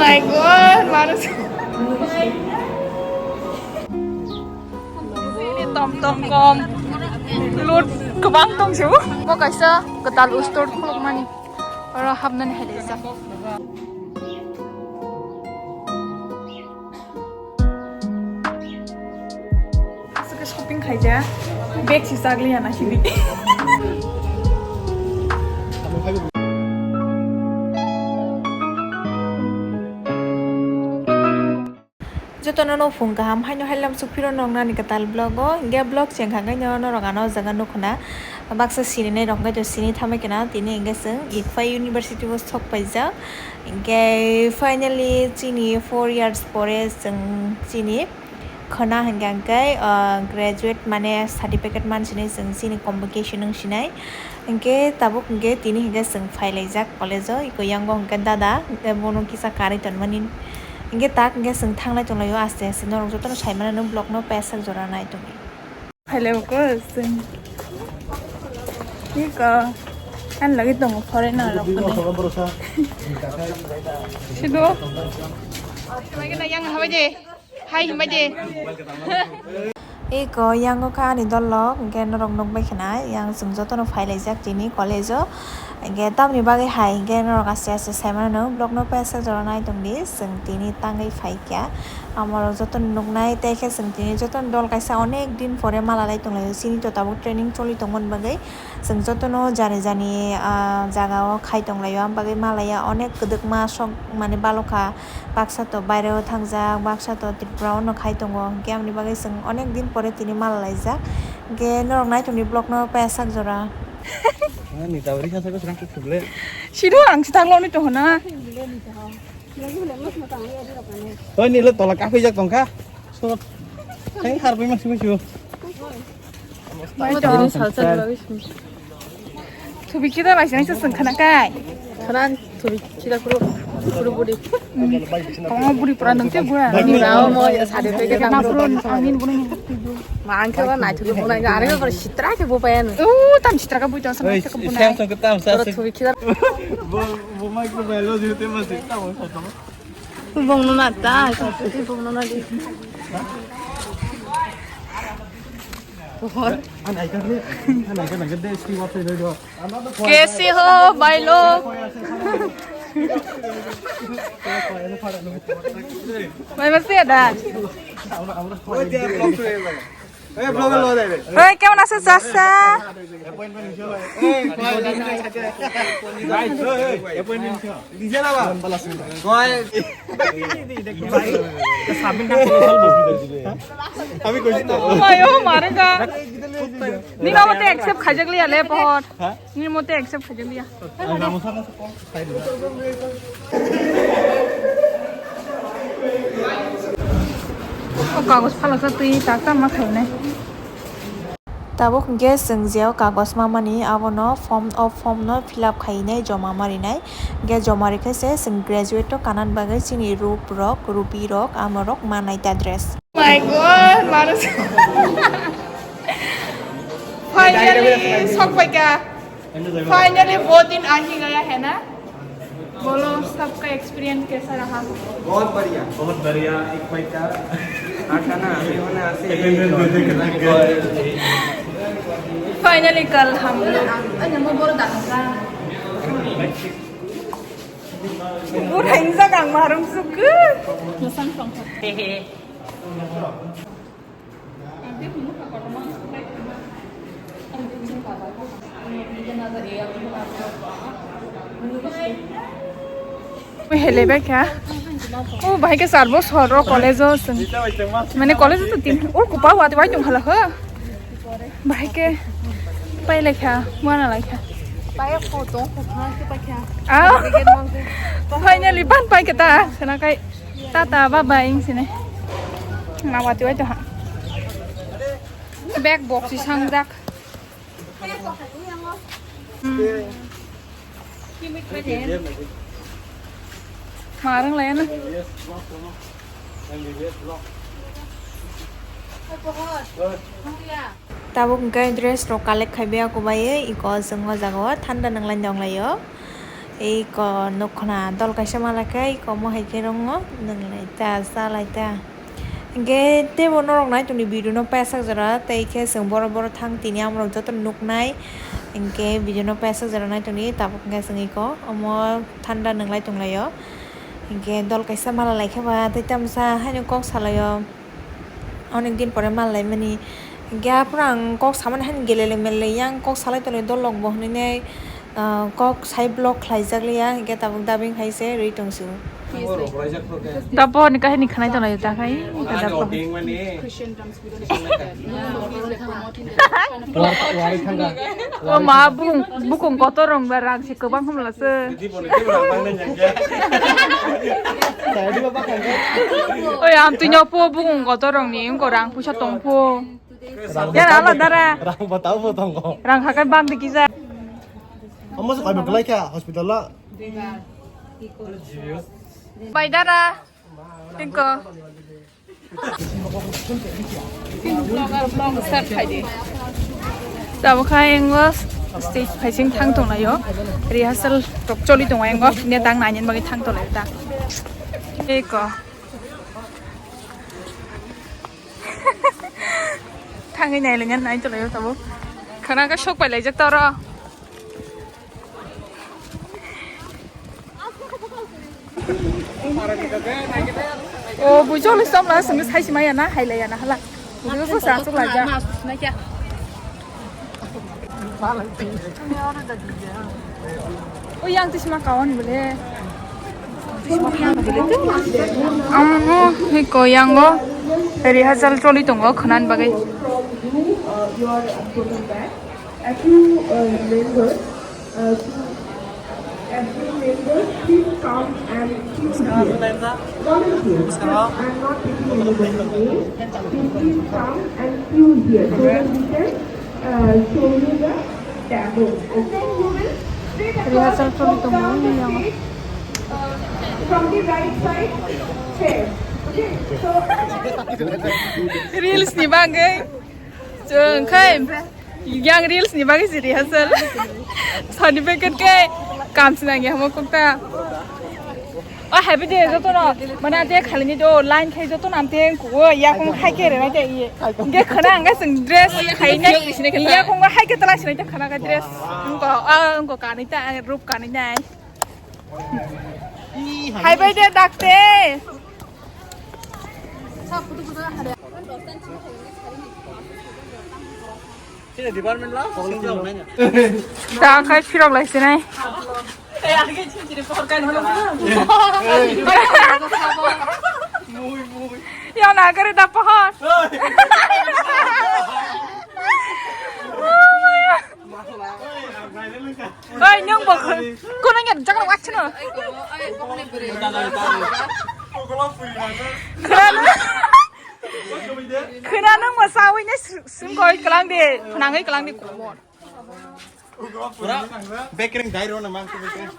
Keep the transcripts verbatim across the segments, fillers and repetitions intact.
My God, manus. Tom tom kom. Lut kwbang tong se. Bo kaisa kwtal ustor khulukmani. Oro hapnani hai rijak. Aswk shopping khaijak, bag se chakliya na sidi. Jotono no phung kaham haino hailam suk phiro nong nani kwtal vlog o, hingke vlog chengkha khe no norok ano o jaga nukho na. Baksa sini nai rok hingke to sini thamai khe na tini hingke chwng Ikphai University o sok paijak. Hingke finally chini four years pore chwng chini khwna hingka hingke, ah, graduate mane certificate mansinai chwng chini convocation wngsinai. Hingke tabuk hingke tini hingke chwng phailaijak college o, iko yango hingke dada, hingke bono kisa karwi tonmani. Hingke tak hingke chwng thanglai tonglaio aste aste, norok jotono saimano vlog no paisak jora nai tongdi. Phailai o ko chwng. Iko. Ani lagi tongo foreigner rok bini. Sido. Lagi na yang habai de. Hai himbai de. Iko yango kha ani dol rok, hingke norok nukbai khna, yang chwng jotono phailaijak tini college o. Hingke tamni bagwi hai hingke norok aste aste saimano vlog no paisak jora nai tongdi, chwng tini tangwi phaikha. Amorok jotono nuknai, tei khe chwng tini jotono dol kaisa onek din pore malalai tonglaio, chini to tabuk training choli tongmani bagwi. Chwng jotono jani jani, ah, jaga o khai tonglaio, am bagwi malaiya onek kwdwkma sok mani balokha, baksa to baire o thangjak, baksa to Tripura o no khai tongo, hingke amoni bagwi chwng onek din pore tini malalaijak, hingke norok nai tongdi vlog no paisak jora. Nita ori sa sa ko srang kuk kuk le. Sido ang si thang lo ni to hona. Oi, nile tola kaphijak tongkha. So, hai harbai masi masi. Mai to. Thubi kida lai sai sung khana kai. Khana thubi kida kuru kuru budi. Komo budi pura nang te bura. Ni rao mo ya sade pe ke. Ma pura angin buni. Ma angke ba nai thubi buna are ba sitra ke bo pa ya nu. U tam sitra ka bui to sa. Oi, ka buna. Siang sung tam sa. Thubi kida. Bo bo mai ko ba lo jute ma sitra bo sa. Bongno na ta, bongno na di. Pohor. Kaise ho, bhai log? Bhai, masi ada? Hey, vlog lo de. Hey, kemon aso, chasa? Appointment niyo. Hey, appointment niyo. Hey, appointment niyo. Dijala ba. Koi. Ami koisi to. Mayo, mare ga. Ni na mote accept khaijak liya le pohor. Ha? Ni mote accept khaijak liya. O kagos phaloksa twi tak tam ma khainai. Tabuk hwnkhe chwng je o kagos mamani abono form, o form no fill up khainai, joma marinai. Hwnkhe joma rikhe se chwng graduate o kanan bagwi chini rup rok, rupi rok, amo rok manai ta dress. My God, manus. Finally, sok paikha. Finally, बहुत दिन आ ही गया है ना? बोलो, सबका एक्सपीरियंस कैसा रहा? बहुत बढ़िया। बहुत बढ़िया, एक फाइटर। आता ना, अभी होना ऐसे ही। अटेंडेंस दे दे करना। Finally, कल हम लोग। Burain sa kang marung suku. Hele bai kha. O bahai khe char bosor o college o chwng. Mane college o to tin. O kupa wati wai tong khala ho. Bahai khe pai lai kha, wana lai kha. Pai photo ko kha khe pai kha. Ah. Finally ban pai khe ta. Sana kai. Tata, bye bye, ing sini. Ma wati wai to ha. Bag box si sangjak. Hmm. Marang layan. Tabuk hwnkhe dress rok collect khai bia kubai iko chwng o jaga o thanda nang lai nong lai o. Iko nukhna dol kaisa malai khe, iko mohai khe rongo, nwnglai ta, chalai ta. Hinkhe teibo norok nai tongni video no pasak jora, tei khe chwng boro boro thang tini amorok joto nuknai. Hinkhe video no pasak jora nai tongni, tabuk hinkhe chwng iko omo thanda nwnglai tonglaio. Hinkhe dol kaisa malai lai khe ba, tei tamsa haino kok salaio. Onek din pore mal laimani. Hinkhe aphuru ang kok samani hani gelele mele yang kok salai tongwi dolok bo hwnwi nai, ah, kok sai block khlaijak liya, hinkhe tabuk dubbing hai se rwi tong sio. Dapo ni kahini khanai tonglaio ta khai, hinkhe dapo. O ma, bukung, bukung kotor rong ba rang se kwbang hamla se. Oi, ang twi nyo po bukung kotor rong ni, wngko rang puisa tong po. Yan ala dara. Rang batao bo tongo. Rang hakai bang dikisa. Amo se kaibo kelai kha hospital la. Bai dara. Tingko. Tabukha engo stage phaising thang tonglaio. Rehearsal tok choli tongo engo. Ne tang nainani bagwi thang tonglaio ta. Eko. Thangwi nailaina nai tonglaio tabuk. Khana khe sok pai laijak ta oro. O bui joli somla songni saisi maya na hailaya na hala. Bui joli sa asuk laja. O yang tisma kawan bole. Amo hiko yango rehearsal choli tongo khnan bagwi. A few, uh, members, uh, a few members, please come and queue here. Volunteers, I'm not taking anybody's name. Please come and queue here so that we can, uh, show you the demo. Okay, you will see the first of the stage, uh, from the right side chair. Okay, so reels ni bagwi. Chwng khai yang reels ni bagwi si rehearsal. Sani packet khe kam sinang ya mo kokta. O happy day joto no. Mana te khali ni do line khai joto nam te kuo ya kong khai khe re na te iye. Ge khana ang ga sing dress khai ne. Ya kong ga hai ke tala sinai te khana ga dress. Ko a ko ka ni ta rup ka ni nai. Hai bai de dakte. Sini department la? Ta khai phirok lai sinai. Yo na kare da pohor. Oi, nwng bo khun-, khunui ya jagao wachino. Khwna, khwna nwng bo sawi ne sungkoi klang de, nangoi klang de komor. Pura bekring dai rona mang bekring.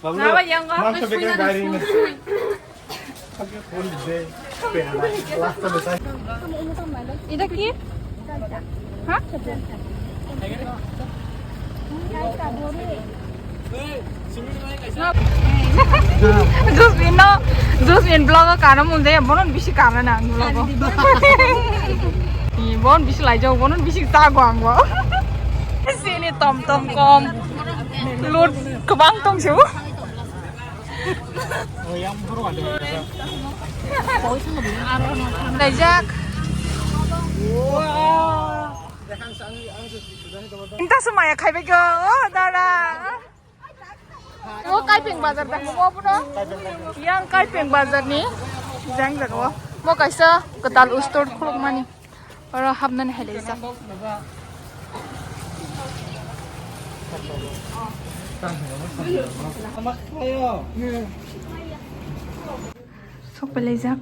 Naba yang go. Mang bekring dai rona. এটা কি? হ্যাঁ? Jusmin no, Jusmin vlog o kana mungde, bonon bisi kana nang vlog o. Ni bon bisi lai jau, bonon bisi ta go ang bo. Sini tom tom kom. Load kwbang tong se. Laijak. Inta se maya khaibai go, o dada. O Kaipeng bazar da, mo bono. Yang Kaipeng bazar ni jang jaga o. Mo kaisa kwtal store khulukmani. Oro hapnani hai laijak. Sok pelaijak.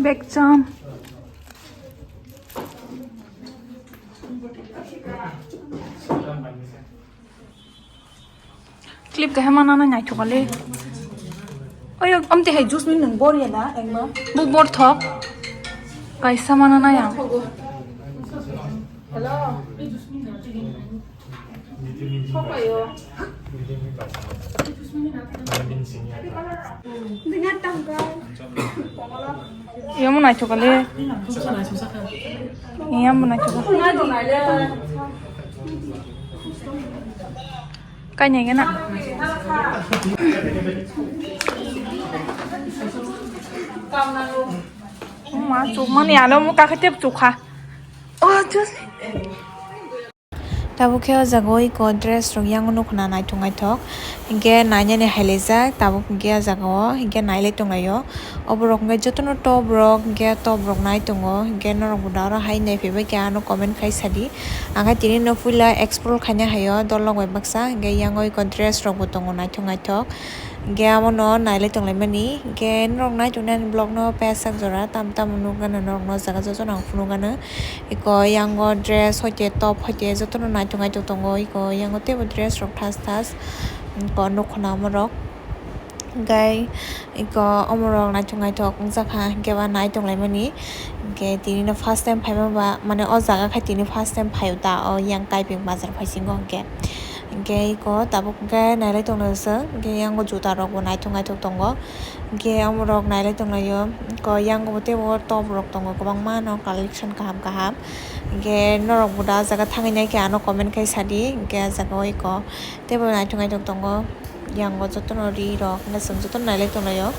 Bekcham. Clip kaisa mana na naithok le. Oy, amte hai juice ni nang bor ya na, engma. Bu bor thok. Kaisa mana na yang. Yomo naithok le. Yomo naithok. Kainai gana. Ma chukmani ano muka khe tep chukha. Oh, just. Tabuk khe o jaga o iko dress rok yang nukna naithok naithok. Hinkhe nainani hailaijak tabuk hinkhe o jaga o hinkhe nailai tonglaio. Oborok hinkhe jotono top rok hinkhe top rok nai tongo. Hinkhe norok bo da oro hai naiphaibai khe ano comment khai sadi. Ang khe tini no puila explore khaina haio dol rok bai baksa hinkhe yang o iko dress rok bo tongo naithok naithok. Hinkhe amo no nailai tonglaimani hinkhe norok nai tongnani vlog no paisak jora tam tam nukgana norok no jaga jotono ang phunukgana. Iko yango dress hoite top hoite jotono naithok naithok tongo. Iko yango teibo dress rok thas thas iko nukho na omorok. Hinkhe iko omorok naithok naithok wngjakha hinkhe ba nai tonglaimani. Hinkhe tini no first time phaima ba mane o jaga khai tini first time phaio ta o yang Kaiping bazar phaisingo hinkhe. Hinkhe iko tabuk hinkhe nailai tonglaio chwng hinkhe yango juta rokbo naithok naithok tongo. Hinkhe omorok nailai tonglaio. Ko yango bo teibo top rok tongo kwbangma no collection kaham kaham. Hinkhe norok bo da ah jaga thangwi naikhe ano comment khai sadi. Hinkhe ah jaga o iko teibo naithok naithok tongo. Yango jotono ri rok hinkhe chwng jotono nailai tonglaio.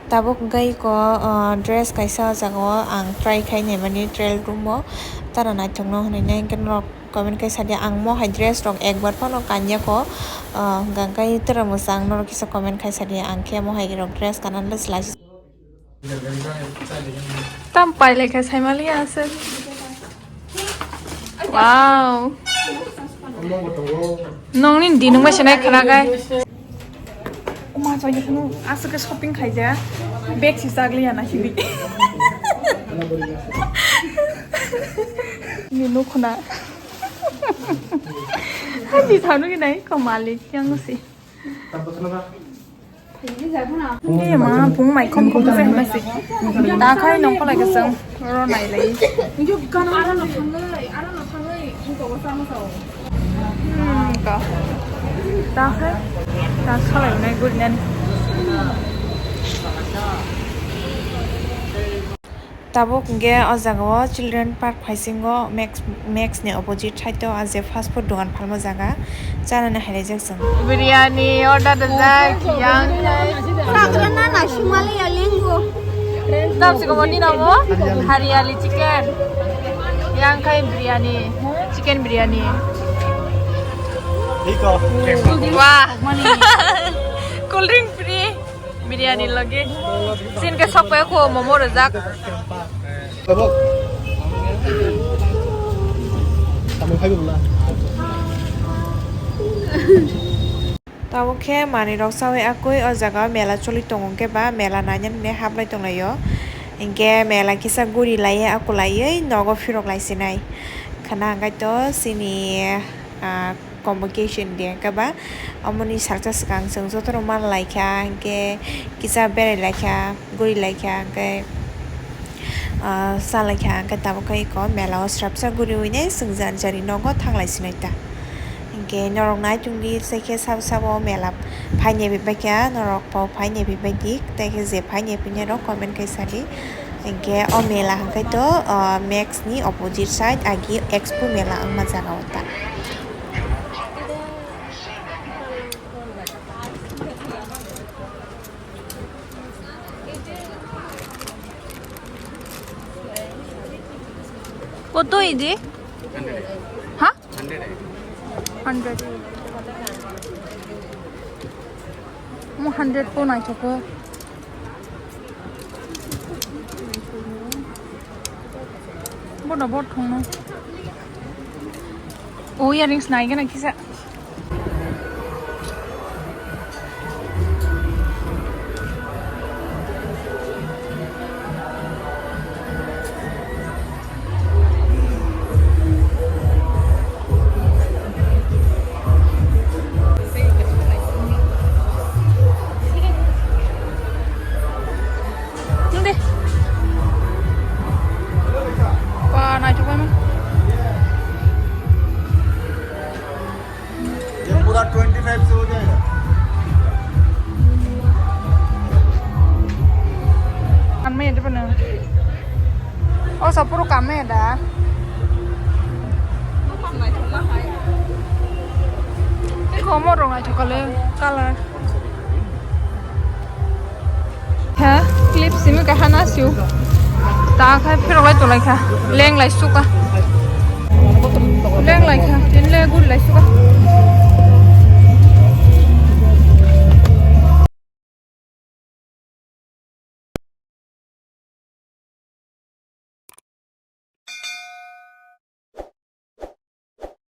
Tabuk hwnkhe iko, ah, dress kaisa o jaga o ang try khai naimani trial room o, tara naithokno hwnwi nai hwnkhe norok comment khai sadi, ang mo hai dress rok ekbar phano kanya kho, ah, hwnkha hwnkhe tara mwchang norok kisa comment khai sadi, ang khe mo hai rok dress kana le chwlai. Tam pailai kha saimali aswk. Wow. Nongni di nungbai se nai khwna kai. Oma jai khunu aswk khe shopping khaija. Bag si chagli ya na hibi. Ni nukhuna. Haji thanu ki nai ko malik yang si. Ni ma pung mai khom khom se ma se. Ta khai nong phalai ka chang ro nai lai. Hmm, ka. Ta khai ta khalai nai guri nani. Tabuk hwnkhe o jaga o children park phaisingo Max, Max ni opposite side o a je fast food dogan phalma jaga chanani hailaijak chwng. Biryani order rijak yang khai. Sakra na na shumali ya lingo. Tam se komo ni namo hariyali chicken. Yang khai biryani, chicken biryani. Wah. Cool drink free. Biryani logi. Sin ke sok pe ko momo rojak. Tabuk. Tamang khai bula. Tabuk khe manwi rok sawi akui o jaga o mela choli tongo khe ba mela nainani hablai tonglaio. Hinkhe mela kisa guri laiye aku laiwi nogo phirok lai sinai. Khana hwnkhe to chini, ah, convocation day hwnkhe ba, omoni salsa swkang chwng jotono man lai kha, hinkhe kisa berai lai kha, guri lai kha, hinkhe, ah, cha lai kha, hinkhe tabuk khe eko mela o srapsa guriwi nai chwng jani jani nogo thang lai sinai ta. Hinkhe norok nai tongdi, chai khe sabo sabo mela phainai bai kha, norok bo phainai bai di, tei khe je phainai phinai rok comment khai sadi. Hinkhe o mela hwnkhe to, ah, Max ni opposite side agi Expo mela wngma jaga o ta. Koto idi? Ha? Hundred. Mo hundred po naithok o. Bono bo thwngno. O earrings nai gana kisa. Hindi. O sapuru kame da. Iko mo rong ai thokale color. Ha, clip simi ka hana siu. Ta khai phirok lai tolai kha. Leng lai suka. Leng lai kha. Tin le gul lai suka.